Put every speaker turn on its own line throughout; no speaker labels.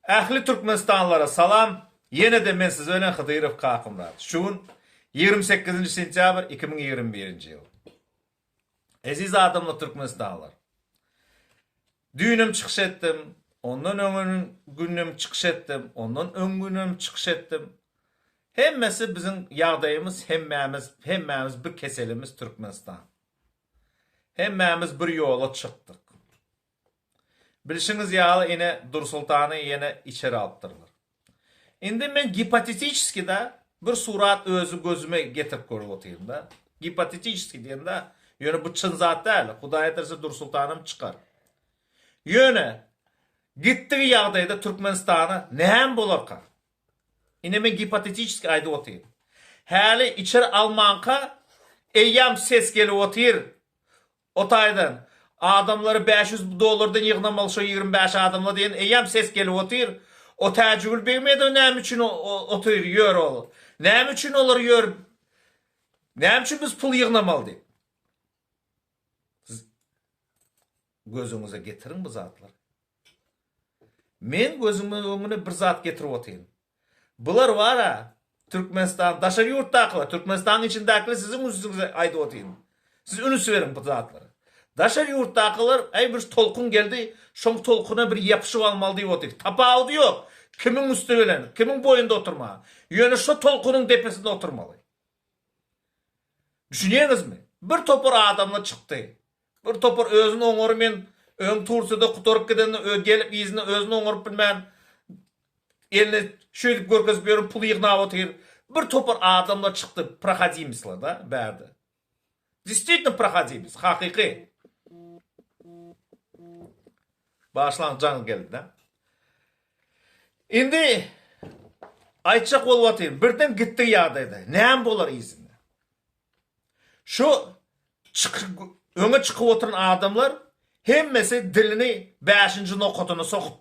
Ähli Türkmenistanlylara salam! Ýene-de men siz bilen Hydyrow Kakymyrat. Şu gün 28-nji sentýabr 2021-nji ýyl. Eziz adamlar Türkmenistanlylar. Düýnem çykyş etdim, ondan öňňin günem çykyş etdim, ondan öň günem çykyş etdim. Hemmesi biziň ýagdaýymyz hemmämiz hemmämiz bir keselimiz Türkmenistan. Hemmämiz bir ýola çykdyk. Bilşiňiz ýaly ine Dursultany ýene içeri alypdyrlar. Indi men gipotetiçeski da bir surat özi gözüme getirip görüp otyryn da. Gipotetiçeski diýende ýöne bu çyn zat däl. Hudaý eterse Dursultanam çykar. Ýöne gitdigi ýagdaýda Türkmenistana näme bolarka? Ine men gipotetiçeski aýdyp otyryn. Häli içeri almanka eýýäm ses gelip otyr. O taýdan, adamlary 500 dollardan ýygnamaly şo 25 adamla diýen eýýäm ses gelip otyr. O Täjigül Begmedow näme üçin otyr, ýör ol? Näme üçin olar ýör? Näme üçin biz pul ýygnamaly diýip. Siz gözüňize getiriň bu zatlary. Men gözümiň öňüne bir zat getirip otyryn. Bular bar-a, Türkmenistan, daşary ýurtdakylar, Türkmenistanyň içindäkiler siziň üstüňize aýdyp otyryn. Siz üns beriň bu zatlara. Daşary ýurtdakylar, äý bir tolkun geldi, şoň tolkuna bir ýapyşyp almaly diýip otyr. Tapawudy ýok, kimiň üsti bilen, kimiň boýunda oturmaga. Ýöne şo tolkunyň depesinde oturmaly. Düşünýäňizmi? Bir topar adamlar çykdy. Bir topar özüni oňary men öň Tursiýada gutaryp gidende ö gelip yzyna özüni oňaryp bilmän elini şeýdip görkezip ýörün pul ýygnap otyr. Bir topar adamlar çykdy prohodimisler da bärde. Distwitno prohodimis hakyky. Bagyşlaň jaň geldi da. Indi aýtjak bolup otyryn birden gitdi ýagdaýda näme bolar yzynda. Şu öňe çykyp oturan adamlar hemmesi dilini bäşinji nokadyna sokup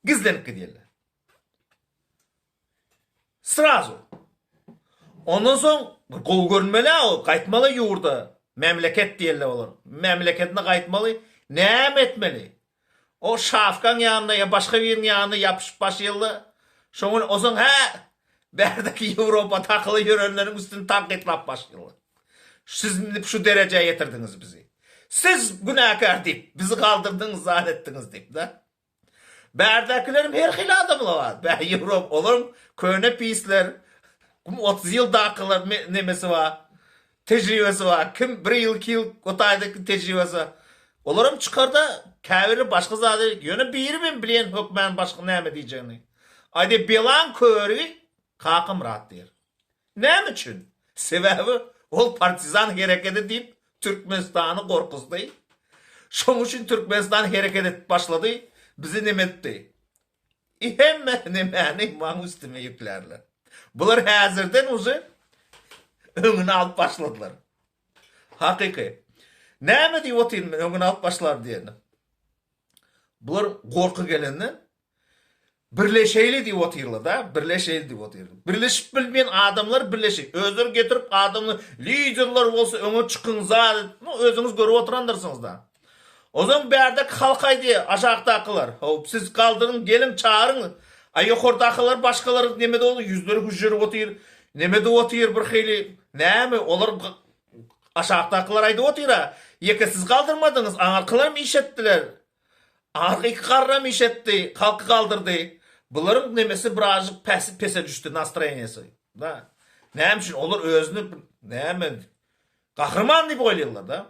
gizlenip gidýärler. Srazu. Ondan soň gowy görünmeli-ä ol, gaýtmaly ýurda, memleket diýerler olar. Memleketine gaýtmaly, näme etmeli? O şafkaň ýanyna ýa başga biriniň ýanyna ýapyşyp başýarlar. Şoňa onsoň hä, bärdeki Ýewropa takyly ýörenleriň üstüni tankytlap başlaýarlar. Siz indi şu derejä ýetirdiňiz bizi. Siz günäkär diýip, bizi galdyrdyňyz, zat etdiňiz diýip-de. Bärdäkilerem her hili adamlar bar. Bä Ýewropa, olaryň köne pisler, kim 30 ýyl dakylar nemesi bar. Tejribesi bar. Kim bir ýyl, iki ýyl o taýdaky tejribesi bar. Olaram çykarda käbiri başga zady, ýöne biri men bilýän hökmän başga näme diýjegini. Aýdýar belaň köri Kakamyrat diýer. Näme üçin? Sebäbi ol partizan herekedi diýip Türkmenistany gorkuzdy. Şoň üçin Türkmenistan hereket edip başlady, bizi neme etdi. I hemme nemäni maň üstüme ýüklärler. Bular häzirden uje öňüni alyp başladylar. Hakyky. Näme diýip otyryn men öňüni alyp başlar diýende. Bular gorky gelende birleşeýli diýip otyrlar da, birleşeýli diýip otyrlar. Birleşip bilmeýän adamlar birleşip, özleri getirip adamlar liderler bolsa öňe çykyň zat, özüňiz görüp oturandyrsyňyz da. Ozan bärdeki halk aýdýar, aşakdakylar, How, siz galdyryň, geliň, çagyryň. A ýokardakylar, başgalar nemede ol, ýüzleri hüžžerip otyr, nemede otyr birhili, näme, olar aşakdakylar aýdyp otyr-a, ýeke siz galdyrmadyňyz, aňyrkylaram iş etdiler. Aňyrky iki garram iş etdi, halky galdyrdy. Bularyň nemesi birazjyk päsi pese düşdi, nastroýeniýesi. Da. Näme üçin? Olar özüni näme, gahryman diýip oýlaýarlar-da.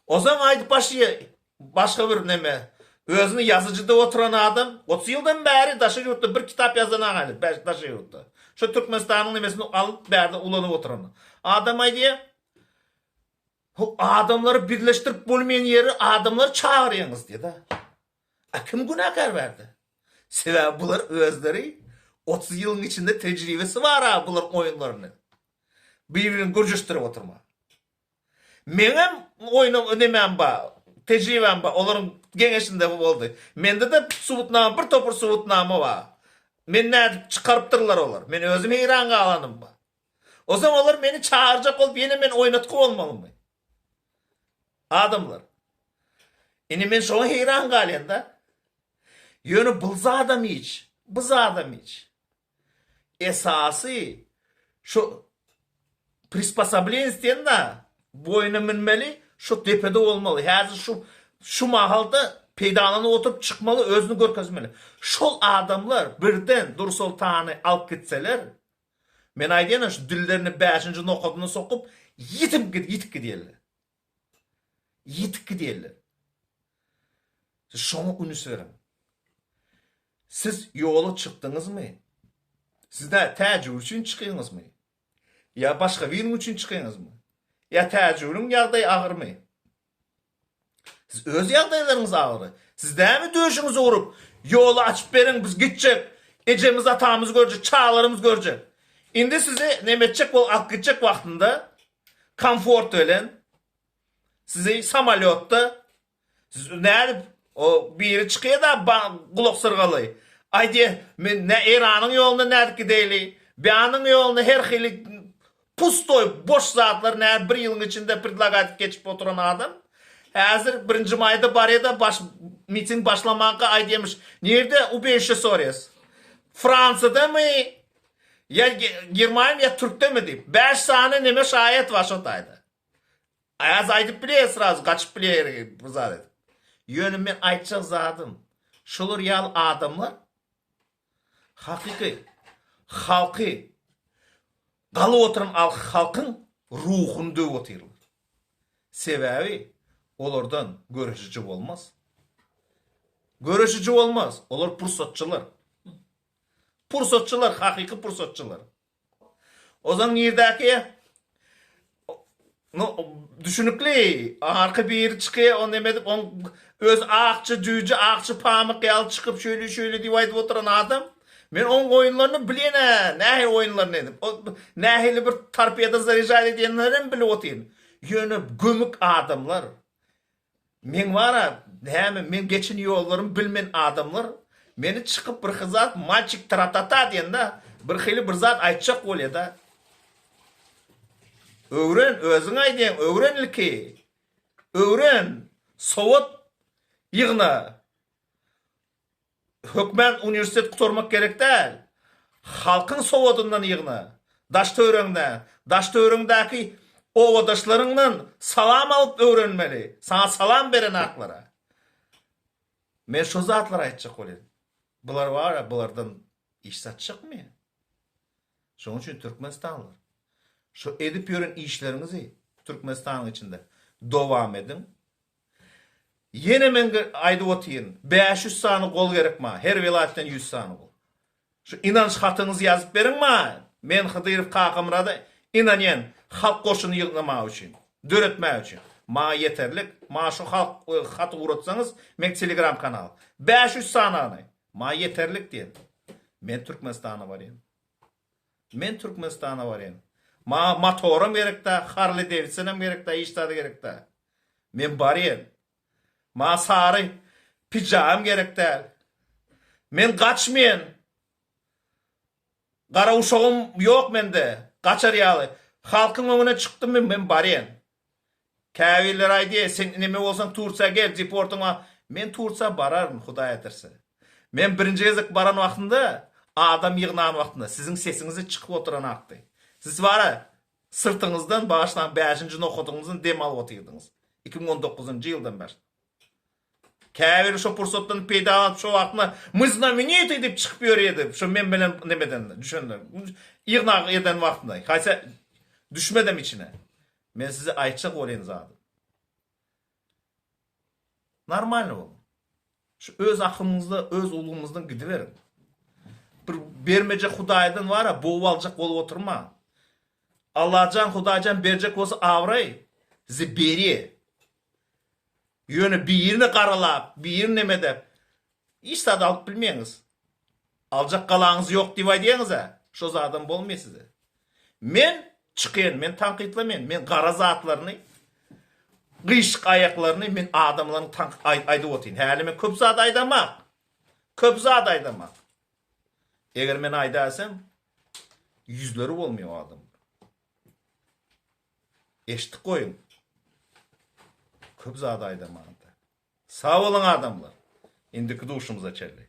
Ozan aýdyp başlaýar, başga bir neme, özüni ýazyjy diýip oturan adam, 30 ýyldan bäri daşary ýurtda bir kitap ýazan agaýly, daşary ýurtda. Şu Türkmenistanyň nemesini alyp bärde ulanyp oturan. Adam aýdýar, Bu adamlary birleşdirip bolmaýan ýeri adamlary çagyrýaňyz diýýär-de. A kim günäkär bärde? Sebäbi bular özleri 30 ýylyň içinde tejribesi bar-a bularyň oýunlaryny. Bir-birini gürjüşdirip oturma. Meňem oýnam nemem bar, tejribäm bar, olaryň geňeşinde boldy. Mende-de subutnama, bir topar subutnama bar. Meni nädip çykarypdyrlar olar. Men özüm heýran galanym bar. Onsoň olar meni çagyrjak bolup ýene men oýnatgy bolmalymy? Adamlar. Indi men şoňa heýran galýan-da. Ýöne bul zadam hiç, bu zadam hiç. Esasy şu prisposoblenist diýen-dä, boýuna münmeli, şu depede bolmaly. Häzir şu şu mahalda peýdalanyp oturyp çykmaly, özüni görkezmeli. Şol adamlar birden Dursoltany alyp gitseler, men aýdýan-a şu dillerini bäşinji nokadyna sokup, ýitip ýitip gidýärler. Ýitip gidýärler. Siz şoňa ünüs beriň. Siz ýola çykdyňyzmy? Siz nä täjir üçin çykyňyzmy? Ýa başga biriň üçin çykyňyzmy? Ýa täjiriň ýagdaýy agyrmy? Siz öz ýagdaýlaryňyz agyr. Siz näme döşüňizi urup, ýoly açyp beriň biz gitjek, ejemiz atamyzy görjek, çagalarymyzy görjek. Indi sizi neme etjek bolup alyp gitjek wagtynda komfort bilen sizi samolýotda siz nädip o biri çykýa-da gulak syrgaly. Aýdýa men nä Eýranyň ýoluna nädip gideýli? Bianyň ýoluna her hili pustoý boş zatlar nä bir ýylyň içinde predlagat geçip oturan adam. Häzir birinji maýda barýa-da baş miting başlamanka aýdýamyş nirde ubežişe sorýas. Fransiýadamy Ýa Germaniýa ýa Türkdemi diýip. 5 sany neme şaýat bar şo taýda. Aýaz aýdyp bilýär srazu gaçyp bilýär bu zat edip. Ýöne men aýtjak zadym şolar ýaly adamlar hakyky halky galyp oturan halkyň ruhuny döwüp otyrlar. Sebäbi olardan göreşiji bolmaz. Göreşiji bolmaz. Olar pursatçylar. Pursatçylar, hakyky pursatçylar. Ozan nirdäki No, düşünikli. Arka biri çykyýar, o neme edip, on öz akça jüýje, akça pamyk ýaly çykyp şöyle şöyle diýip aýdyp oturan adam. Men oň oýunlaryny bilýän-ä, nähili oýunlaryny edip, o nähili bir torpeda zarýažat edýänlerem bilip otyryn. Ýöne gömük adamlar. Meň bara näme men geçen ýollarymy bilmen adamlar meni çykyp bir zat malçik tratata diýende bir hili bir zat aýtjak bolýada. Öwren özüň aýdýaň öwren ilki. Öwren sowat ýygna. Hökmän uniwersitet gutarmak gerek däl. Halkyň sowadyndan ýygna. Daş-töweregiňde, daş-töweregiňdäki obadaşlaryňdan salam alyp öwrenmeli. Saňa salam beren aklara. Men şo zatlary aýtjak bolýan. Bular bar-a, bulardan iş zat çykmaýar. Şonuň üçin türkmenistanlylar, şo edip ýören işleriňizi Türkmenistanyň içinde dowam ediň. Ýene men aýdyp otyryn, 500 sany gol gerek maňa, her welaýatdan 100 sany gol. Şu ynanç hatyňyzy ýazyp beriň maňa, men Hydyrow Kakamyrada ynanýan halk goşuny ýygnamaga üçin, döretmäge üçin. Maňa ýeterlik, maňa şu halk haty ugratsaňyz, meň telegram kanal. 500 sanyny, maňa ýeterlik diýen. Men Türkmenistana barýan. Men Türkmenistana barýan. Maňa motoram gerek dä, Harley Davidsonem gerek dä, hiç zady gerek dä. Men barýan. Maňa sary pijagam gerek däl. Men gaçmaýan. Gara uşagym ýok mende, gaçar ýaly. Halkyň öňüne çykdymmy, men barýan. Käbirleri aýdýar, sen neme bolsaň Tursiýa gel, deportyň bar. Men Tursiýa bararyn, Hudaý aýtyrsa. Men birinji gezek baran wagtymda, adam ýygnan wagtynda siziň sesiňizi çykyp oturan akdy. Siz bara syrtyňyzdan bagyşlaň bäşinji nokadyňyzdan dem alyp otyrdyňyz. 2019-njy ýyldan başlap. Käbiri şo pursatdan peýdalanyp şo wagtynda my znamenitый diýip çykyp ýörýärdi. Şo men bilen nemeden düşende. Ýygnak eden wagtynda. Haýsa düşmedem içine. Men size aýtjak bolýan zadym. Normalny boluň. Şu öz akymyňyzda, öz ulgamyňyzdan gidiberiň. Bir bermejek Hudaýdan bar-a, bogup aljak bolup oturmaň. Allajan, Hudaýjan berjek bolsa abraý size berýär. Ýöne birini garalap, birini neme edip, hiç zat alyp bilmeýäňiz. Aljak galaňyz ýok diýip aýdýaňyz-a, şo zadam bolmaýar size. Men çykýan, men tankytlamaýan, men gara zatlaryny, gyşyk aýaklaryny men adamlaryň tank aýdyp otyryn. Häli men köp zat aýdamak. Köp zat aýdamak. Eger men aýdaýsam, ýüzleri bolmaýar o adamlaryň. Eşitdik goýuň. Köp zat aýdamanda. Sag boluň adamlar. Indiki duşumyza çenli.